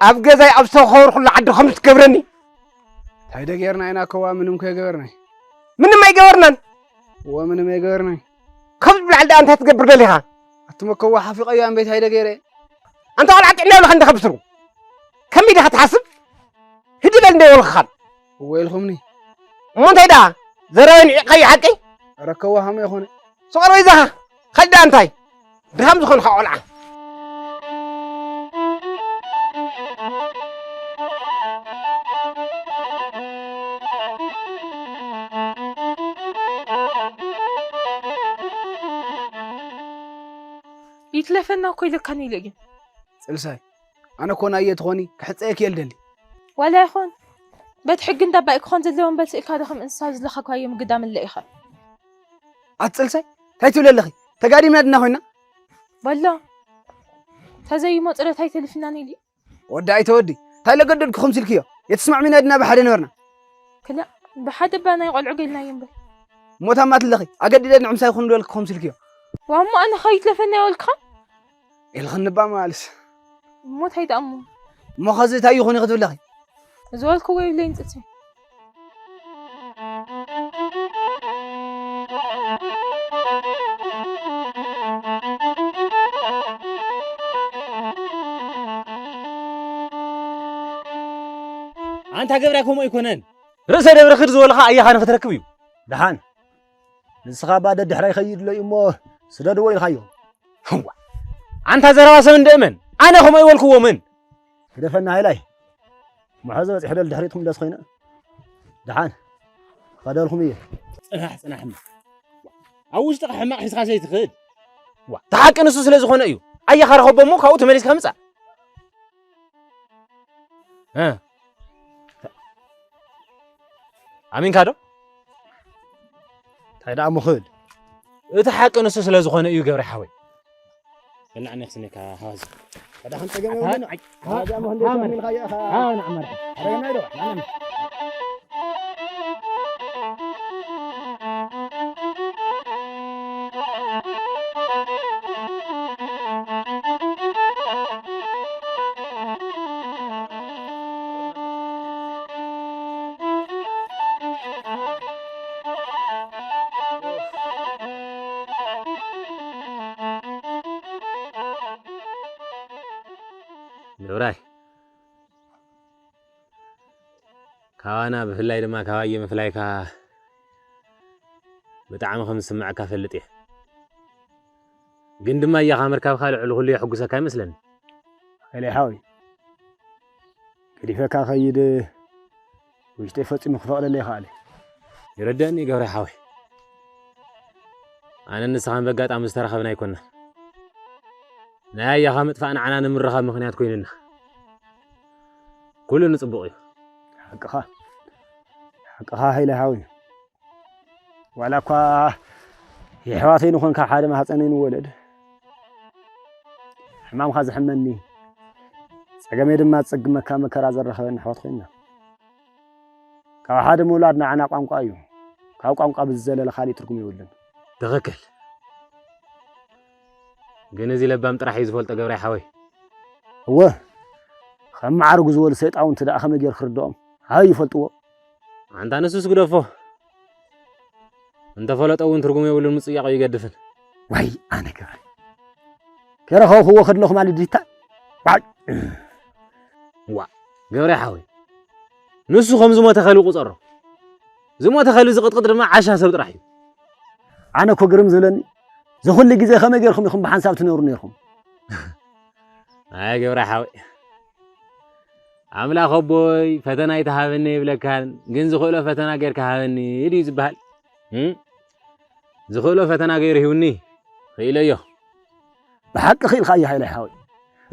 ኣብ ገዛይ ኣብ ዝተኸበርኩሉ ዓዲ ከምዚ ትገብረኒ? እንታይ ደገርና ኢና ከዋ ምንም ከይገበርናይ። ምንም ኣይገበርናን። እወ ምንም ኣይገበርናይ። ካብ ዝብላዕ ደኣ እንታይ ትገብር ደሊኻ? ኣቱም ከዋ ሓፊቐዮ ኣንበይ እንታይ ደገይረ? ኣንታ ቆልዓ ጥዕና ይብልኻ እንተ ከብስሩ። ከመይ ዲኻ ትሓስብ? ህድእ በል እንደ ይበልኽኻን። እወ ኢልኹምኒ። እሞ እንታይ ደኣ? ዘረባይ ንዒቕካዮ ሓቂ? ኧረ ከዋ ሃሙ ይኾነ። ስቕ በል ወይዛኻ። ካልእ ደኣ እንታይ? ድሃም ዝኾንካ ቆልዓ። ይትለፈና እኮ ኢለካኒ ኢለ ግን። ጽልሳይ፣ ኣነ እኮ ናየ ትኾኒ ክሕጸየኪ እየ ልደሊ። ዋላ ይኹን፣ በቲ ሕጊ እንዳባይ ክኾን ዘለዎ እምበር ስኢልካ ዶ ከም እንስሳ ዝለኸኳዮ ምግዳም እለ ኢኻ። ኣቲ ጽልሳይ፣ እንታይ ትብሊ ኣለኺ? ተጋዲምና ድና ኮይና? በሎ፣ ተዘይሞ ጽረት ኣይተልፍናን ኢሊ። ወዲ ኣይተወዲ፣ እንታይ ለገደድኩ ከምሲልክዮ? የትስማዕሚና ድና ብሓደ ነበርና። ክላ፣ ብሓደ እባ ናይ ቆልዑ ገልና እምበር። ሞታ ማትለኺ፣ ኣገዲደ ንዕምሳይ ይኹን ዝበልኩ ከምሲልክዮ። ዋሞ ኣነ ኸይትለፈና ይበልካ? ኢልኽኒ እባ ማልስ። እሞ እንታይ ደኣ እሞ? እሞ ኸዚ እንታይ ይኹን ኢኺ ትብለኺ? ዝበልክዎ ይብለይን ጽልሲ። ኣንታ ገብራይ ከምኡ ኣይኮነን። ርእሰ ደብረ ኽድ ዝበልኻ ኣያኻ ንኽትረክብ እዩ። ደሓን። ንስኻ እባ ደድሕራይ ይኸይድ ኣሎ እዩ እሞ ስደድዎ ኢልካዮ። ህዋ። ኣንታ ዘረባ ሰብ እንደ እመን። ኣነ ከምኡ ኣይበልክዎምን። ግደፈና ሃይላይ። ምሓዘ በጺሑ ደል ድሕሪትኩም ደስ ኮይነ። ደሓን። ኸደልኩም እየ። ጽናሕ፣ ጽናሕ እሞ። ኣብ ውሽጥኻ ሕማቕ ሒዝካ ዘይትኽእል። ዋ፣ እቲ ሓቂ ንሱ ስለ ዝኾነ እዩ። ኣያኻ ረኸቦ እሞ ካብኡ ተመሊስካ ምጻእ። እ። ኣሚንካ ዶ? እንታይ ደኣ ምኽእል? እቲ ሓቂ ንሱ ስለ ዝኾነ እዩ ገብረ ሓወይ። በላዕ ነክስነካ ሃዝ። ቀዳ ክንጸገም ኣታ-፣ የብሉን። ኣይ-፣ ሃዛ መኽንደስ ሃመር። ኣሚንካ ኢኻ። ሃ፣ ንዓመር። ኣረጋና ዶ? ንዓመር። ገብራይ፣ ካባና ብፍላይ ድማ ካባየ ምፍላይካ ብጣዕሚ ከም ዝስምዐካ ፈልጥ እየ። ግን ድማ እያኻ ምርካብካ ልዕሊ ኩሉ የሕጉሰካ ይመስለኒ። ሃይለ ሓወይ፣ ገዲፈካ ከይድ ውሽጠይ ፈጺሙ ክፈቕደለይ ይኸኣለ። ይረደእኒ ገብረ ሓወይ። ኣነ ንስኻን በጋጣሚ ዝተራኸብና ኣይኮናን። ናይ ኣያኻ ምጥፋእ ንዓና ንምርኻብ ምኽንያት ኮይኑና። ኩሉ ንጽቡቕ እዩ። ሓቅኻ፣ ሓቅኻ ሃይለ ሓወይ። ዋላ እኳ የሕዋተይ ንኾንካ ሓደ ማህፀነይ ንወለድ። ሕማምካ ዝሕመኒ፣ ጸገመይ ድማ ዝጸግመካ መከራ ዘራኸበኒ ኣሕዋት ኮይንና። ካብ ሓደ ምውላድ ንዓና ቋንቋ እዩ። ካብ ቋንቋ ብዝዘለለ ካሊእ ትርጉም የብሉን። ትኽክል። ግን እዚ ለባም ጥራሕ እዩ ዝፈልጦ ገብራይ ሓወይ። እወ፣ ከም መዓርጉ ዝበሉ ሰይጣውንቲ ደኣ ከመይ ገይሩ ክርድኦም? ሃይ ይፈልጥዎ። ኣንታ ንሱስ ግደፎ። እንተፈለጦ እውን ትርጉም የብሉን፣ ምጽያቕ እዩ ይገድፍን። ዋይ ኣነ ገብረ። ከረኸብክዎ ከድለኹ ማለት ድታ? ዋይ። ዋ፣ ገብረ ሓወይ። ንሱ ከም ዝሞተ ከሉ ቁጸሮ። ዝሞተ ከሉ ዝቕጥቅጥ ድማ ዓሻ ሰብ ጥራሕ እዩ። ኣነ እኮ ግርም ዝብለኒ፣ ዝኹሉ ግዜ ከመይ ገይርኩም ኢኹም ብሓንሳብ ትነብሩ ነይርኩም? ኣይ ገብረ ሓወይ። ኣምላኽ ኣቦይ ፈተና ኣይትሃበኒ ይብለካን፣ ግን ዝኽእሎ ፈተና ጌርካ ሃበኒ ድዩ ዝበሃል? እም? ዝኽእሎ ፈተና ገይሩ ሂውኒ፣ ክኢለዮ። ብሓቂ ክኢልካ እየ ሃይለ ሓወይ።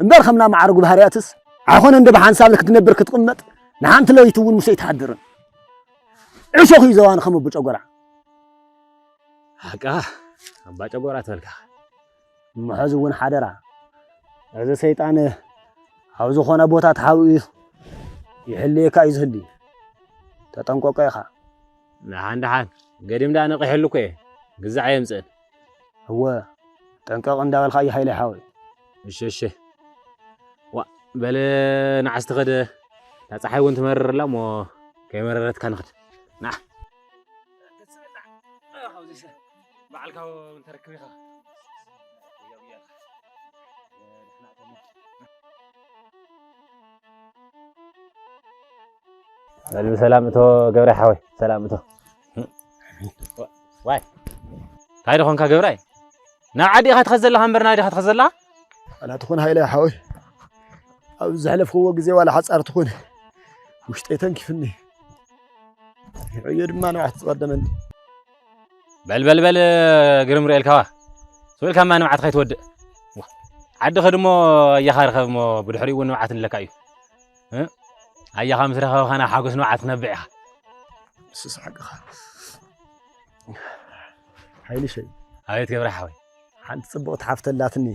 እምበር ከምና ማዕረጉ ባህርያትስ፣ ኣይኾነ እንደ ብሓንሳብ ክትነብር ክትቕመጥ፣ ንሓንቲ ለይቲ እውን ምስ ኣይትሓድርን። ዕሾኽ እዩ ዘዋን ከም ኣቦ ጨጎራ። ሓቃ፣ ኣባ ጨጎራ ትበልካ። እሞ ሕዚ እውን ሓደራ። እዚ ሰይጣን ኣብ ዝኾነ ቦታ ተሓቢኡ ይሕልየካ እዩ ዝህሊ። ተጠንቀቆ ኢኻ። ደሓን ደሓን፣ ገዲም ደኣ ነቒሐሉ እኮ እየ። ግዛዕ የምጽእን። እወ፣ ጠንቀቕ እንዳበልካ እዩ ሃይለ ሓወይ። እሺ፣ እሺ። ዋ፣ በለ ንዓስ ትኸደ። እታ ጸሓይ እውን ትመርር ኣላ እሞ ከይመረረትካ ንኽድ። ና። በዓልካ እውን ተረክብ ኢኻ። በል ብሰላም እቶ ገብረ ሓወይ፣ ሰላም እቶ። ዋይ፣ እንታይ ደኾንካ ገብራይ? ናብ ዓዲ ኢኻ ትኸድ ዘለኻ እምበር ናብ ዓዲ ኢኻ ትኸድ ዘለኻ? ዋላ ትኹን ሃይለ ሓወይ፣ ኣብ ዘሕለፍክዎ ግዜ ዋላ ሓጻር ትኹን ውሽጠይ ተንኪፍኒ። ዕዮ ድማ ንባዕቲ ዝቐደመኒ። በል በል በል ግርም ርእየልካዋ። ስብልካማ ንብዓት ከይትወድእ። ዋ፣ ዓዲ ኸድ እሞ ኣያኻ ርኸብ እሞ ብድሕሪኡ እውን ንብዓት ንለካ እዩ። እ? ኣያኻ ምስ ረኸብኻ ናብ ሓጎስ ንብዓት ክትነብዕ ኢኻ። ንሱስ ሓቅኻ። ሓይልሸይ። ኣቤት ገብረ ሓወይ። ሓንቲ ጽብቕቲ ሓፍቲ ኣላትኒ።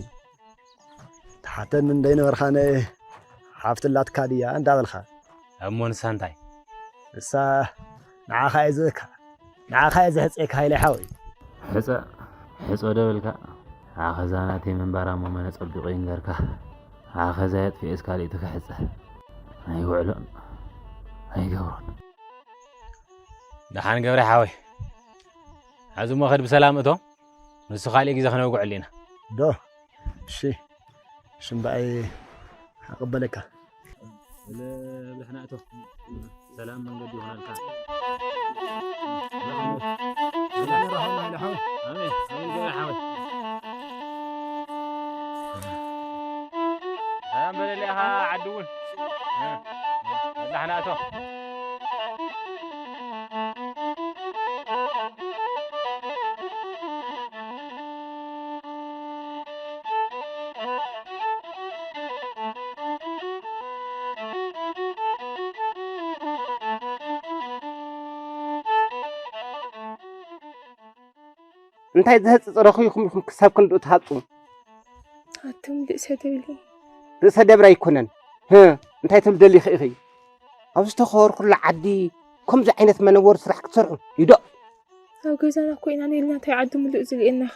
ትሓተኒ እንደይነበርካ ነ ሓፍቲ ኣላትካ ድያ እንዳበልካ። እሞ ንሳ እንታይ? ንሳ ንዓኻ እየ ዝህበካ። ንዓኻ እየ ዘሕጽየካ ሃይለ ሓወይ። ሕጸ፣ ሕጸ ዶ በልካ? ኣኸዛ ናተይ ምንባራ እሞ መነ ጸቢቑ ይንገርካ። ኣኸዛ የጥፍኤስ ካልእ ትክሕጸ። ኣይውዕሎን ኣይገብሮን። ደሓን ገብረ ሓወይ። ሕዚ እሞ ኸድ ብሰላም እቶ። ንሱ ካልእ ግዜ ክነውግዐሉ ኢና። ዶ? እሺ። እሺ እምበኣይ ኣቐበለካ። ብልሕና እቶ። ሰላም መንገዲ ይኹነልካ። ኣሜን፣ ኣሜን ገብረ ሓወይ። ሰላም በለለይ ኢኻ ዓዲ እውን። በላሕና እቶ። እንታይ ዘህጽጽ ረኺብኩም ኢኹም ክሳብ ክንድኡ ትሃጹ? ኣቱም ርእሰ ደብሊ። ርእሰ ደብሪ ኣይኮነን። ህ፣ እንታይ ትብል ደሊኺ ኢኺ? ኣብ ዝተኸበርኩላ ዓዲ ከምዚ ዓይነት መነወሪ ስራሕ ክትሰርሑ ይዶ? ኣብ ገዛና እኮ ኢና ነይርና፣ እንታይ ዓዲ ምሉእ ዝልኤናኸ?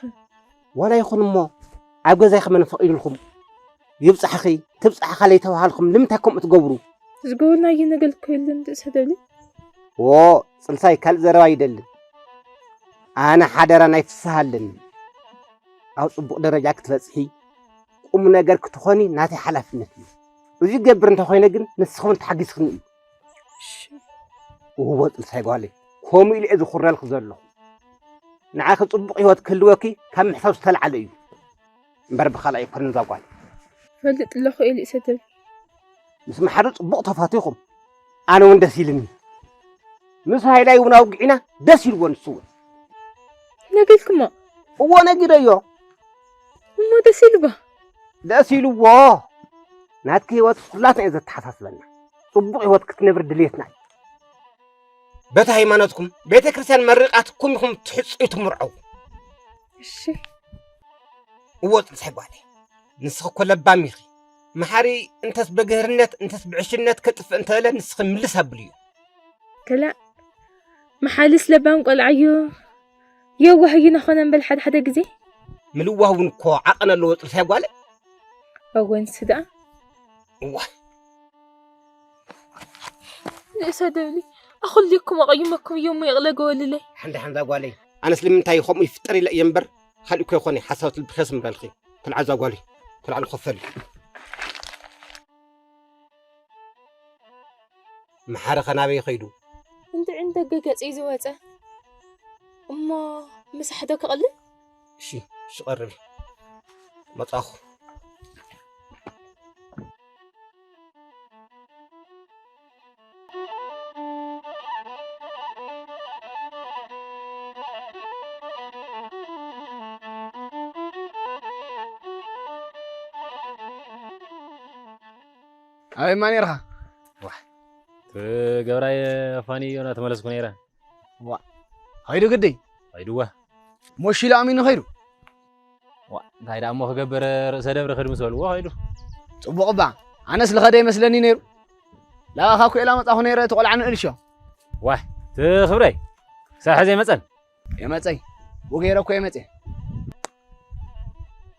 ዋላ ይኹን እሞ፣ ኣብ ገዛይ ከመን ፈቒዱልኩም? ይብጻሕኺ፣ ትብጻሕኻ ለይተባሃልኩም ንምንታይ ከምኡ ትገብሩ? ዝገበርናዮ ነገር እኮ የለን ርእሰ ደብሊ። ዎ፣ ጽልሳይ ካልእ ዘረባ ይደልን። ኣነ ሓደራ ናይ ፍስሃ ኣለኒ። ኣብ ጽቡቕ ደረጃ ክትበጽሒ፣ ቁም ነገር ክትኾኒ ናተይ ሓላፍነት እዩ። እዚ ገብር እንተኾይነ ግን ንስኽውን ተሓጊስክኒ እዩ። እዎ ጽንሳይ ጓለይ፣ ከምኡ ኢሉ እየ ዝኹረልክ ዘለኹ። ንዓኺ ጽቡቕ ህይወት ክህልወኪ ካብ ምሕሳብ ዝተልዓለ እዩ። እምበር ብኻልእ ኣይኮነን እዛ ጓል። ፈልጥ ኣለኹ ኤልሰ ትብል። ምስ መሓሪ ጽቡቕ ተፋቲኹም። ኣነ እውን ደስ ኢልኒ። ምስ ሃይላይ እውን ኣውግዒና ደስ ኢልዎ ንሱ እውን። ነጊርክሞ? እዎ ነጊረዮ። እሞ ደስ ኢልዎ? ደስ ኢልዎ። ናትኪ ህይወት ኩላትና እዩ ዘተሓሳስበና። ጽቡቕ ህይወት ክትነብር ድልየትና እዩ። በቲ ሃይማኖትኩም ቤተ ክርስቲያን መሪቓትኩም ኢኹም ትሕጽዩ ትምርዐው። እሺ። እዎ ጽንሳይ ጓለይ፣ ንስኺ እኮ ለባም ኢኺ። መሓሪ እንተስ ብግህርነት እንተስ ብዕሽነት ከጥፍእ እንተለ ንስኺ ምልስ ኣብልዩ። ከላ መሓልስ ለባም ቆልዓ እዩ። የዋህ እዩ ናኾነ እምበል ሓደ ሓደ ግዜ። ምልዋህ እውን እኮ ዓቐን ኣለዎ ጽንሳይ ጓለይ። እወ ንሱ ደኣ። እዋ። ንእሰ ደብሊ ኣኹሊኩም ኣቐይመኩም እዮም ይቕለ ገወልለይ። ሓንዳ ሓንዳ ጓለይ፣ ኣነስ ልምንታይ ከምኡ ይፍጠር ኢለ እየ እምበር ካልእ እኮ ይኾነ ሓሳብ ትልብኸስ እምበልኺ። ተልዓል እዛ ጓለይ፣ ተልዓል ኮፈል። መሓሪ ኸ ናበይ ኸይዱ? እንድዒ ንደገ ገጽ እዩ ዝወጸ። እሞ ምሳሕ ዶ ክቕልል? እሺ፣ እሺ፣ ቀርቢ። መጻኹ። ኣበይማ ነይርኻ? ዋሕ፣ እቲ ገብራይ ፋኒ እዮ እናተመለስኩ ነይረ። ዋ፣ ኸይዱ ግዲ? ኸይዱ እወ። ሞሺሉ ኣሚኑ ኸይዱ? ዋ፣ እንታይ ደኣ እሞ ክገብር፣ ርእሰ ደብሪ ክድ ምስ በልዎ ኸይዱ። ጽቡቕ እባ፣ ኣነስ ልኸደ ይመስለኒ ነይሩ። ላባኻ ኩኤላ መጻኹ ነይረ፣ እቲ ቆልዓ ንእልሾ። ዋይ፣ እቲ ክብረይ፣ ክሳብ ሕዚ ኣይመጸን? የመጸይ፣ ወገይረ እኮ የመጸ።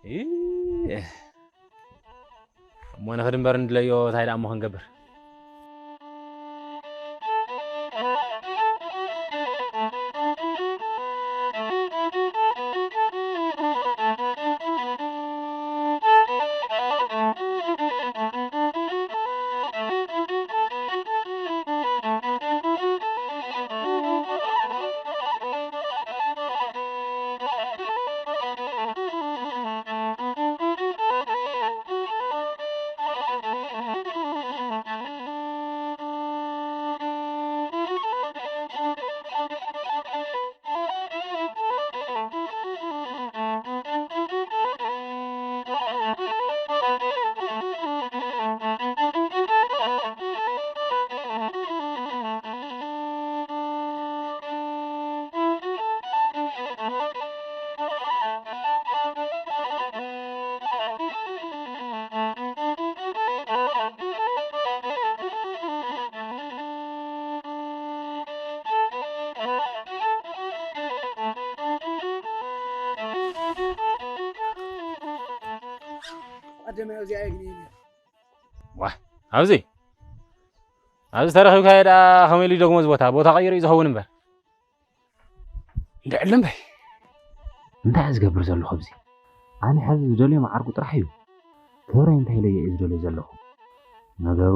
ኢ፣ እሞ ንኽድ እምበር ንድለዮ፣ እንታይ ደኣ እሞ ክንገብር? ዋ፣ ኣብዚ፣ ኣብዚ ተረኺብካዮ ደኣ ከመይ ኢሉ ይደግሞ እዚ ቦታ? ቦታ ቀይሩ እዩ ዝኸውን እምበር። እንድዕል እምበይ። እንታይ እዩ ዝገብር ዘሎ ኣብዚ? ኣነ ሕዚ ዝደልዮ መዓርጉ ጥራሕ እዩ። ክብረይ እንታይ ኢለዮ እዩ ዝደልዮ ዘለኹ? ነገሩ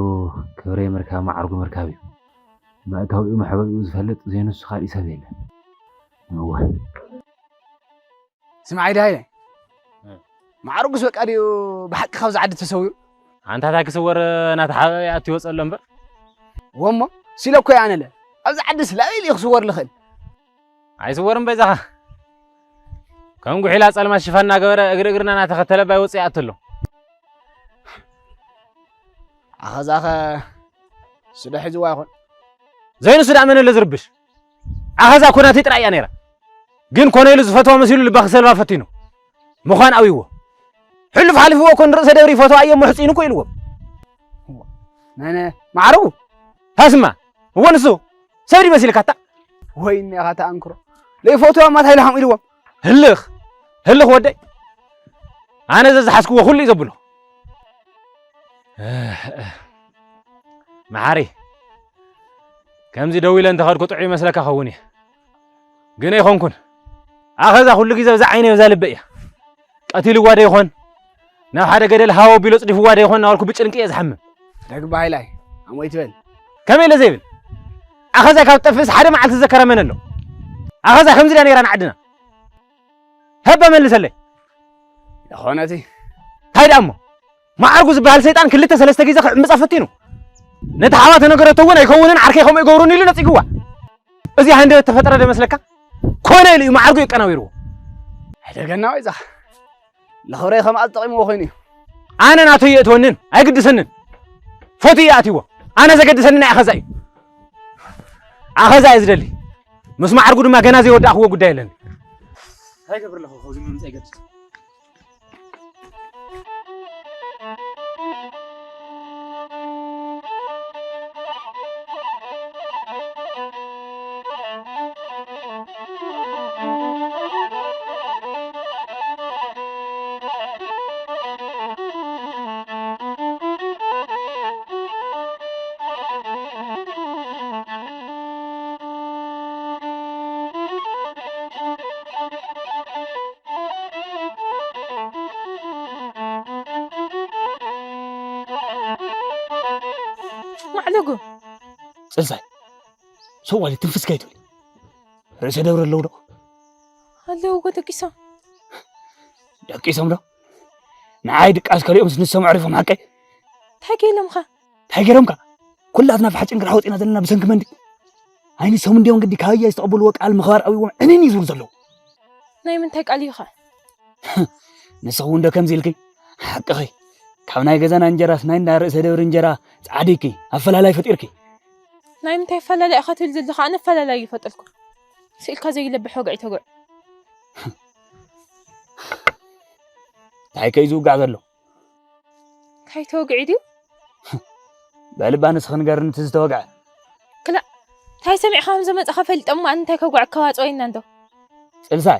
ክብረይ ምርካብ መዓርጉ ምርካብ እዩ። መእተዊኡ መሕበኢኡ ዝፈልጥ ዘይንሱ ካሊእ ሰብ የለን። እወ። ስምዓይ ዳሃይለ። እ። መዓርጉስ በቃ ድዩ ብሓቂ ካብዚ ዓዲ ተሰዊሩ? ኣንታ እንታይ ክስወር፣ ናተሓበበ ይኣቱ ይወጽእ ኣሎ እምበር። እወ እሞ፣ ሲለ እኮ እየ ኣነለ። ኣብዚ ዓድስ ላበይ ኢሉ ክስወር ልኽእል? ኣይስወርን በይዛኻ። ከም ጉሒላ ጸልማት ሽፋን እናገበረ እግሪ እግርና እናተኸተለ ባይ ወጽእ ይኣቱ ኣሎ። ኣኸዛኸ ስለ ሒዝዋ ይኾን? ዘይንሱ ደኣ መን ኣሎ ዝርብሽ? ኣኸዛ እኮ ናተይ ጥራይ እያ ነይራ። ግን ኮነ ኢሉ ዝፈትዋ መሲሉ ልባ ክሰልባ ፈቲኑ። ምዃን ኣብይዎ። ሕሉፍ ሓሊፍዎ እኮ ንርእሰ ደብሪ ይፈትዋ እየ እሞ ሕጺኑ እኮ ኢልዎም። ነነ፣ ማዕረጉ? ታስማ፣ እወ ንሱ፣ ሰብ ድዩ መሲልካ ኣታ? ወይ እኒኻ ተኣንክሮ። ለይፈትዋ እማ እንታይ ኢልካ ኢልዎም? ህልኽ፣ ህልኽ ወደይ። ኣነ ዘዝሓዝክዎ ኩሉ እዩ ዘብሎ። መሓሪ፣ ከምዚ ደው ኢለ እንተኸድኩ ጥዑይ ይመስለካ ኸውን እየ። ግን ኣይኮንኩን። ኣኸዛ ኩሉ ግዜ ብዛ ዓይነ ብዛ ልበ እያ። ቀቲልዋ ዶ ይኾን? ናብ ሓደ ገደል ሃው ኣቢሉ ኣጽዲፍዋ ዶ ይኾን? እናበልኩ ብጭንቂ እየ ዝሓምም። ተግባይላይ ኣሞይ ትበል። ከመይ ኢለ ዘይብል? ኣኸዛይ ካብ ጠፍእስ ሓደ መዓልቲ ዝዘከረ መን ኣሎ? ኣኸዛይ ከምዚ ድያ ነይራ ንዓድና? ህበ መልሰለይ። ዝኾነ እቲ እንታይ ደኣ እሞ? መዓርጉ ዝበሃል ሰይጣን ክልተ ሰለስተ ግዜ ክዕምጻ ፈቲኑ። ነቲ ሓዋ ተነገረቶ እውን ኣይከውንን፣ ዓርከይ ከምኡ ይገብሩኒ ኢሉ ነጺግዋ። እዚ ሃንደበት ተፈጠረ ዶ መስለካ? ኮነ ኢሉ እዩ መዓርጉ የቀናዊርዎ። ኣይደገና ወይ ዛኻ ንኽብረይ ከምኣ ዝጠቒምዎ ኮይኑ እዩ። ኣነ ናተይ የእትወንን ኣይግድሰንን። ፎቲ እየ ኣትይዎ። ኣነ ዘገድሰኒ ናይ ኣኸዛ እዩ። ኣኸዛ እየ ዝደሊ። ምስ መዓርጉ ድማ ገና ዘይወዳእኽዎ ጉዳይ ኣለኒ። እንታይ ገብር ኣለኹ? ካብዚ ምምጻእ ይገድስ። ማዕለጉ ጽልሳይ፣ ሰው ዋሊ ትንፍስ ከይትብል። ርእሰ ደብሪ ኣለዉ ዶ? ኣለዉ እኮ ደቂሶም። ደቂሶም ዶ? ንዓይ ድቃስ ከሊኦምስ ንሶም ኣዕሪፎም ሓቀይ? እንታይ ገይሎምኻ? እንታይ ገይሮምካ? ኩላትና ፋሕ ጭንግር ሓወፂና ዘለና ብሰንኪ መንዲ? ኣይ ንሶም እንዲዮም ግዲ ካበያ ዝተቐበልዎ ቃል ምኽባር ኣብዎም ዕንን እዩ ዝብሉ ዘለዉ። ናይ ምንታይ ቃል እዩ ኸ? ንስኺ እውን ዶ ከምዚ ኢልኪ? ሓቅኺ። ካብ ናይ ገዛና እንጀራስ ናይ እንዳ ርእሰ ደብሪ እንጀራ ጻዕዲኪ ኣፈላላይ ፈጢርኪ። ናይ ምንታይ ኣፈላላይ ኢኻ ትብል ዘለኻ? ኣነ ኣፈላላይ ይፈጠልኩ። ስኢልካ ዘይለብሕ ወግዒ ተጉዕ። እንታይ ከዩ ዝውጋዕ ዘሎ? እንታይ ተወግዒ ድዩ? በልባ ንስኺ ንገርኒ እቲ ዝተወግዐ። ክላ፣ እንታይ ሰሚዕኻ ከም ዘመጻኻ ፈሊጦም እሞ ኣነ እንታይ ከጉዕ ከዋጽኦ ኢና እንዶ። ጽልሳይ፣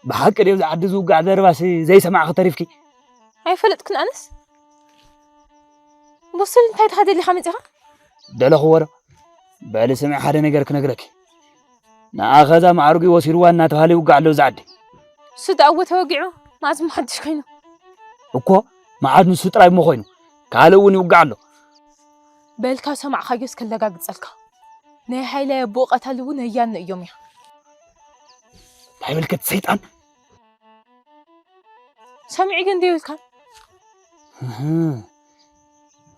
ብሓቂ ድዩ ኣብዚ ዓዲ ዝውጋዕ ዘረባሲ ዘይሰማዕኺ ተሪፍኪ? ኣይፈለጥኩን ኣነስ። ብሱል እንታይ ድኻ ደሊኻ መጺኻ? ደለኹዎ ዶ? በሊ ስምዒ ሓደ ነገር ክነግረኪ። ንኣኸዛ መዓርጉ ወሲድዋ እናተባህለ ይውጋዕ ኣሎ እዚ ዓዲ። እሱ ደኣ እወ ተወጊዑ፣ መኣዝ እሞ ሓድሽ ኮይኑ? እኮ መዓድ ንሱ ጥራይ እሞ ኮይኑ፣ ካልእ እውን ይውጋዕ ኣሎ። በል ካብ ሰማዕካዮስ ከለጋግጸልካ። ናይ ሃይለ ኣቦኡ ቀታሊ እውን ህያነ እዮም እያ። እንታይ በልከት ሰይጣን? ሰሚዑ ግን ዘይብልካ? እህ።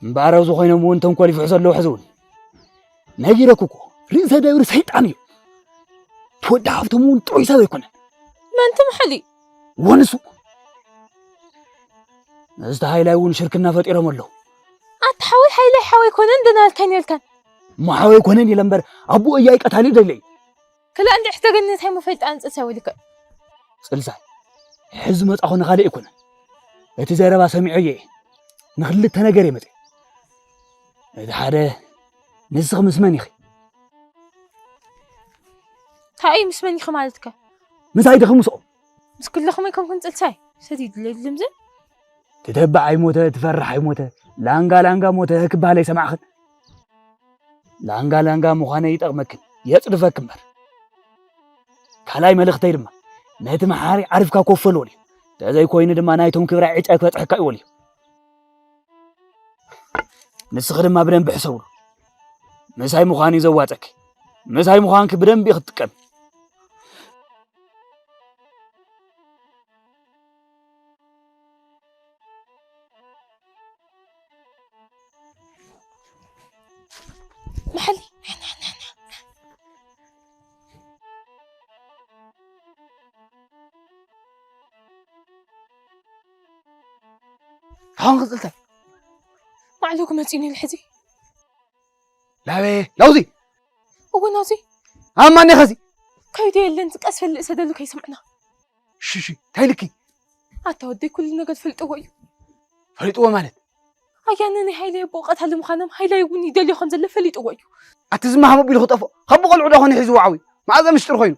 እምበኣር ኣብዚ ኮይኖም እውን ተንኮል ይፍሑ ዘለዉ ሕዚ እውን። ነጊረኩ እኮ፣ ርእሰ ደብሪ ሰይጣን እዩ። ተወዲ ሃብቶም እውን ጥዑይ ሰብ ኣይኮነን። መን ትምሕል እዩ? ወንሱ። ምስቲ ሃይላይ እውን ሽርክና ፈጢሮም ኣለዉ። ኣታ ሓወይ ሃይላይ ሓወይ ኮነን ደናልካን የልካን። እሞ ሓወይ ኮነን ኢለ እምበር፣ ኣቦኡ እያይ ቀታሊ ደለይ። ክላእ እንድሕር ተገንነት ሃይሞ ፈልጣ ኣንጽልሳይ ወሊከ። ጽልሳይ፣ ሕዚ መጻኹ ንኻልእ ኣይኮነን። እቲ ዘረባ ሰሚዐዮ እየ። ንኽልተ ነገር እየ መጺአ። እቲ ሓደ፣ ንስኺ ምስ መን ኢኺ? እንታይ እዩ ምስ መን ኢኺ ማለትከ? ምሳይ ዲኺ ምስኦም? ምስ ኩለኹም ኣይኮንኩን ጽልሳይ። ሰዲድ ለልምዘ? ትተብዕ ኣይሞተ፣ ትፈርሕ ኣይሞተ፣ ላንጋ ላንጋ ሞተ ክበሃል ኣይሰማዕኽን? ላንጋ ላንጋ ምዃነይ ይጠቕመክን የጽድፈክ እምበር። ካልኣይ መልእኽተይ ድማ፣ ነቲ መሓሪ ዓሪፍካ ኮፍ በል በልዮ። እንተዘይኮይኑ ድማ ናይቶም ክብራይ ዕጫ ክበጽሐካ እዩ በልዮ። ንስኺ ድማ ብደንቢ ሕሰብሉ። ምሳይ ምዃን እዩ ዘዋጸኪ። ምሳይ ምዃንኪ ብደንቢ ክትጥቀሚ። መሓሊ፣ ካሁን ክጽልተ። ማዕለጉ መጺኡኒ ልሕዚ። ላበየ፣ ናውዚ። እወ፣ ናውዚ። ኣብ ማን ኢኻ እዚ? ከይዱ የለን፣ ቀስ በል፣ ሰደሉ ከይሰምዕና። ሽሽ፣ እንታይ ኢልኪ? ኣታ ወደይ ኩሉ ነገር ፈልጥዎ እዩ። ፈሊጥዎ ማለት? ኣያነ ናይ ሃይለ ኣቦ ቀታሊ ምዃኖም፣ ሃይላይ እውን ይደልዮ ከም ዘሎ ፈሊጥዎ እዩ። ኣቲ ዝመሃሞ ቢሉ ክጠፍኦ፣ ካብ ቆልዑ ዶ ኾነ ሒዝዎ ዓብዩ? መኣዛ ምስጢር ኮይኑ?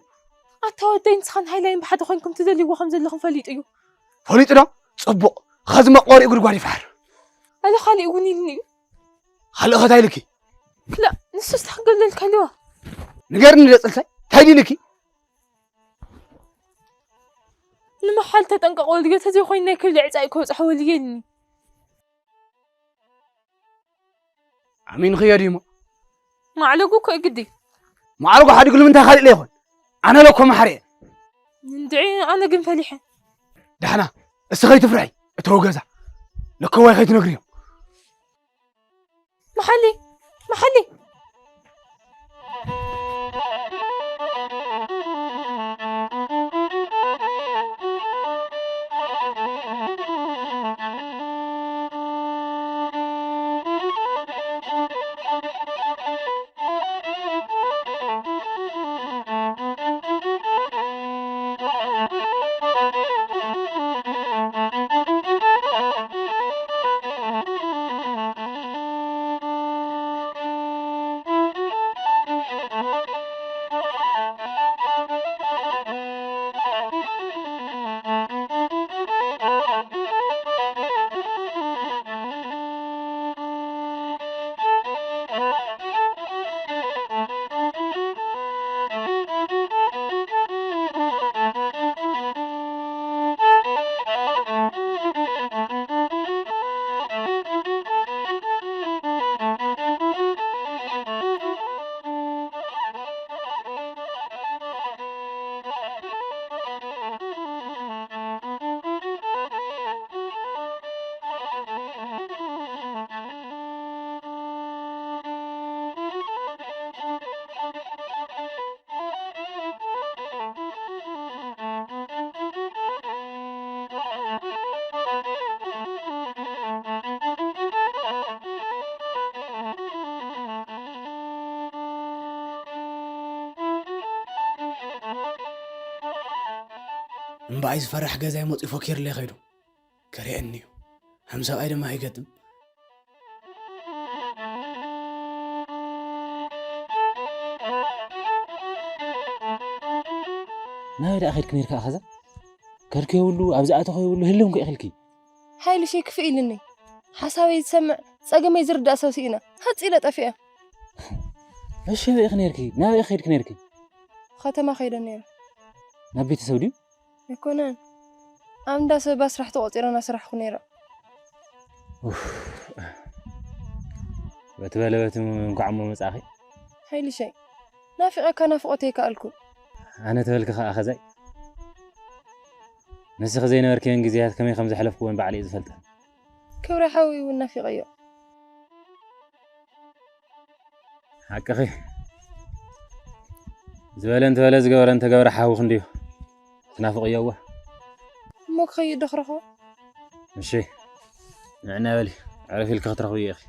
ኣታ ወደይ ንስኻን ሃይላይን ብሓደ ኮይንኩም ትደልይዎ ከም ዘለኹም ፈሊጡ እዩ። ፈሊጡ ዶ? ጽቡቕ፣ ኸዚ መቆሪኡ ጉድጓድ ይፍሓር። ኣለ ካሊእ እውን ኢልኒ እዩ። ካልእ ኸ እንታይ ኢልኪ? ክላ፣ ንሱስ ተኽገለልካ ኣለዋ። ንገርኒ ዶ ጽልሳይ፣ እንታይ ኢልኪ? ንምሓል ተጠንቀቕ ወልዮ፣ ተዘይኮይኑ ናይ ክብዲ ዕጻ እዩ ከብጽሖ ወልዮ ኢልኒ። ኣሚንኽዮ ድዩ እሞ? ማዕለጉ እኮ እዩ ግዲ። ማዕረጉ ሓዲጉ ንምንታይ ካልእ ለይኾን? ኣነ ለኮ ማሕረ እየ። እንድዒ ኣነ ግን ፈሊሐ። ዳሕና እስኺ ከይትፍርሒ እተው ገዛ ለከዋይ ከይትነግርዮም። መሓሊ መሓሊ እምበኣይ ዝፈራሕ ገዛይ መፂኡ ፈኪርለይ ከይዱ ከርእየኒ እዩ። ከም ሰብኣይ ድማ ኣይገጥም። ናበይ ደኣ ከድኪ ነርካ ኣኸዛ? ከድኪ የብሉ ኣብዛ ኣተኹ የብሉ ህልም ከ ኢኽልኪ። ሃይልሸይ ክፍእ ኢልኒ ሓሳበይ ዝሰምዕ ጸገመይ ዝርዳእ ሰብ ስኢነ ሃጽ ኢለ ጠፊአ። እሺ ኣበይ ኢኺ ነርኪ? ናበይ ከድኪ ነርኪ? ከተማ ከይደ ነይረ። ናብ ቤተሰብ ድዩ? ኣይኮነን ኣብ እንዳ ሰብ ኣስራሕ ተቖጺረ እናሰራሕኹ ነይረ። በቲ በለ በቲ እንኳዕ እሞ መጻኺ። ሃይልሸይ ናፊቐካ ናፍቖት ኣይከኣልኩን። ኣነ ተበልኪ ከኣ ኸዛይ ንስኺ ዘይነበርክየን ግዜያት ከመይ ከም ዘሕለፍክወን ባዕለይ እየ ዝፈልጠን። ክብረ ሓወይ እውን ናፊቐዮ። ሓቅኺ ዝበለ እንተበለ ዝገበረ እንተገበረ ሓውኺ እንድዩ ትናፍቕዮ እዋ። እሞ ክኸይድ ዶ ክረኽቦ? እሺ ንዕና በሊ ዕረፊ ኢልኪ ክትረኽብዮ ኢኺ።